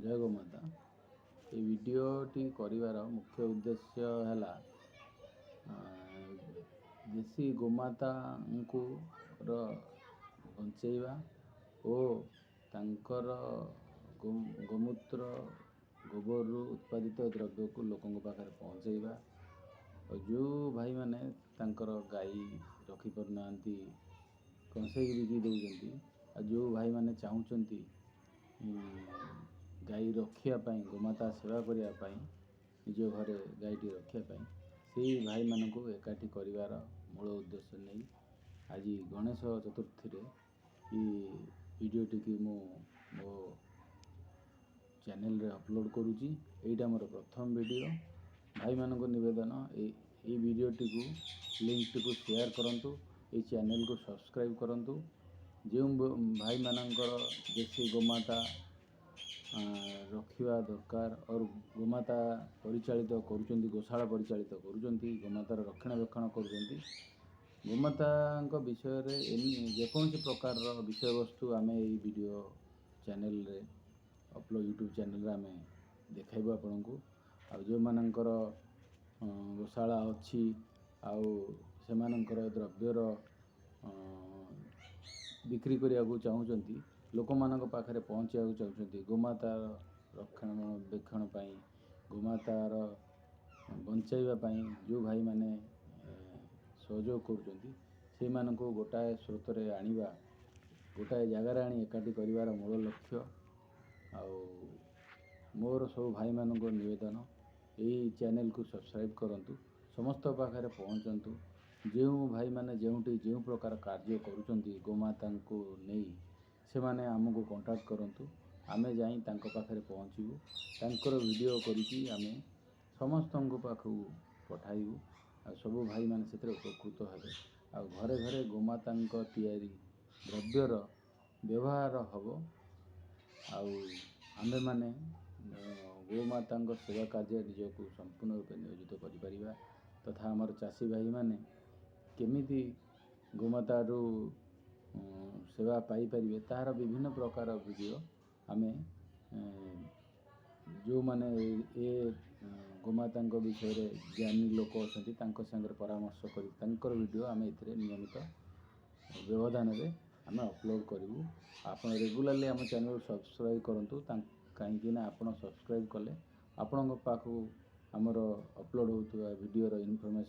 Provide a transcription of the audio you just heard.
ଜୟ ଗୋମାତା। ଏଇ ଭିଡ଼ିଓଟି କରିବାର ମୁଖ୍ୟ ଉଦ୍ଦେଶ୍ୟ ହେଲା ଦେଶୀ ଗୋମାତାଙ୍କୁ ର ବଞ୍ଚେଇବା ଓ ତାଙ୍କର ଗୋମୂତ୍ର, ଗୋବରରୁ ଉତ୍ପାଦିତ ଦ୍ରବ୍ୟକୁ ଲୋକଙ୍କ ପାଖରେ ପହଞ୍ଚେଇବା। ଆଉ ଯେଉଁ ଭାଇମାନେ ତାଙ୍କର ଗାଈ ରଖିପାରୁନାହାନ୍ତି, କଂସେଇକି ବିକି ଦେଉଛନ୍ତି, ଆଉ ଯେଉଁ ଭାଇମାନେ ଚାହୁଁଛନ୍ତି ଗାଈ ରଖିବା ପାଇଁ, ଗୋମାତା ସେବା କରିବା ପାଇଁ, ନିଜ ଘରେ ଗାଈଟି ରଖିବା ପାଇଁ, ସେଇ ଭାଇମାନଙ୍କୁ ଏକାଠି କରିବାର ମୂଳ ଉଦ୍ଦେଶ୍ୟ ନେଇ ଆଜି ଗଣେଶ ଚତୁର୍ଥୀରେ ଏଇ ଭିଡ଼ିଓଟିକି ମୁଁ ମୋ ଚ୍ୟାନେଲରେ ଅପଲୋଡ଼ କରୁଛି। ଏଇଟା ମୋର ପ୍ରଥମ ଭିଡ଼ିଓ। ଭାଇମାନଙ୍କୁ ନିବେଦନ, ଏଇ ଭିଡ଼ିଓଟିକୁ, ଲିଙ୍କଟିକୁ ସେୟାର କରନ୍ତୁ, ଏଇ ଚ୍ୟାନେଲକୁ ସବସ୍କ୍ରାଇବ୍ କରନ୍ତୁ। ଯେଉଁ ଭାଇମାନଙ୍କର ଦେଶୀ ଗୋମାତା ରଖିବା ଦରକାର ଅର୍ ଗୋମାତା ପରିଚାଳିତ କରୁଛନ୍ତି, ଗୋଶାଳା ପରିଚାଳିତ କରୁଛନ୍ତି, ଗୋମାତାର ରକ୍ଷଣାବେକ୍ଷଣ କରୁଛନ୍ତି, ଗୋମାତାଙ୍କ ବିଷୟରେ ଯେକୌଣସି ପ୍ରକାରର ବିଷୟବସ୍ତୁ ଆମେ ଏଇ ଭିଡ଼ିଓ ଚ୍ୟାନେଲରେ ଅପଲୋଡ଼, ୟୁଟ୍ୟୁବ୍ ଚ୍ୟାନେଲରେ ଆମେ ଦେଖାଇବୁ ଆପଣଙ୍କୁ। ଆଉ ଯେଉଁମାନଙ୍କର ଗୋଶାଳା ଅଛି ଆଉ ସେମାନଙ୍କର ଦ୍ରବ୍ୟର ବିକ୍ରି କରିବାକୁ ଚାହୁଁଛନ୍ତି, ଲୋକମାନଙ୍କ ପାଖରେ ପହଞ୍ଚିବାକୁ ଚାହୁଁଛନ୍ତି, ଗୋମାତାର ରକ୍ଷଣାବେକ୍ଷଣ ପାଇଁ, ଗୋମାତାର ବଞ୍ଚାଇବା ପାଇଁ ଯେଉଁ ଭାଇମାନେ ସହଯୋଗ କରୁଛନ୍ତି, ସେଇମାନଙ୍କୁ ଗୋଟାଏ ସ୍ରୋତରେ ଆଣିବା, ଗୋଟାଏ ଜାଗାରେ ଆଣି ଏକାଠି କରିବାର ମୂଳ ଲକ୍ଷ୍ୟ। ଆଉ ମୋର ସବୁ ଭାଇମାନଙ୍କୁ ନିବେଦନ, ଏଇ ଚ୍ୟାନେଲକୁ ସବସ୍କ୍ରାଇବ୍ କରନ୍ତୁ, ସମସ୍ତ ପାଖରେ ପହଞ୍ଚନ୍ତୁ। ଯେଉଁ ଭାଇମାନେ ଯେଉଁଠି ଯେଉଁ ପ୍ରକାର କାର୍ଯ୍ୟ କରୁଛନ୍ତି ଗୋମାତାଙ୍କୁ ନେଇ, ସେମାନେ ଆମକୁ କଣ୍ଟାକ୍ଟ କରନ୍ତୁ। ଆମେ ଯାଇ ତାଙ୍କ ପାଖରେ ପହଞ୍ଚିବୁ, ତାଙ୍କର ଭିଡ଼ିଓ କରିକି ଆମେ ସମସ୍ତଙ୍କ ପାଖକୁ ପଠାଇବୁ ଆଉ ସବୁ ଭାଇମାନେ ସେଥିରେ ଉପକୃତ ହେବେ ଆଉ ଘରେ ଘରେ ଗୋମାତାଙ୍କ ତିଆରି ଦ୍ରବ୍ୟର ବ୍ୟବହାର ହେବ। ଆଉ ଆମ୍ଭେମାନେ ଗୋମାତାଙ୍କ ସେବା କାର୍ଯ୍ୟରେ ନିଜକୁ ସମ୍ପୂର୍ଣ୍ଣ ରୂପେ ନିୟୋଜିତ କରିପାରିବା ତଥା ଆମର ଚାଷୀ ଭାଇମାନେ କେମିତି ଗୋମାତାରୁ ସେବା ପାଇପାରିବେ, ତାହାର ବିଭିନ୍ନ ପ୍ରକାର ଭିଡ଼ିଓ ଆମେ ଯେଉଁମାନେ ଏ ଗୋମାତାଙ୍କ ବିଷୟରେ ଜ୍ଞାନୀ ଲୋକ ଅଛନ୍ତି, ତାଙ୍କ ସାଙ୍ଗରେ ପରାମର୍ଶ କରି ତାଙ୍କର ଭିଡ଼ିଓ ଆମେ ଏଥିରେ ନିୟମିତ ବ୍ୟବଧାନରେ ଆମେ ଅପଲୋଡ଼ କରିବୁ। ଆପଣ ରେଗୁଲାରଲି ଆମ ଚ୍ୟାନେଲ୍ ସବସ୍କ୍ରାଇବ୍ କରନ୍ତୁ, କାହିଁକିନା ଆପଣ ସବସ୍କ୍ରାଇବ୍ କଲେ ଆପଣଙ୍କ ପାଖକୁ ଆମର ଅପଲୋଡ଼ ହେଉଥିବା ଭିଡ଼ିଓର ଇନଫର୍ମେସନ୍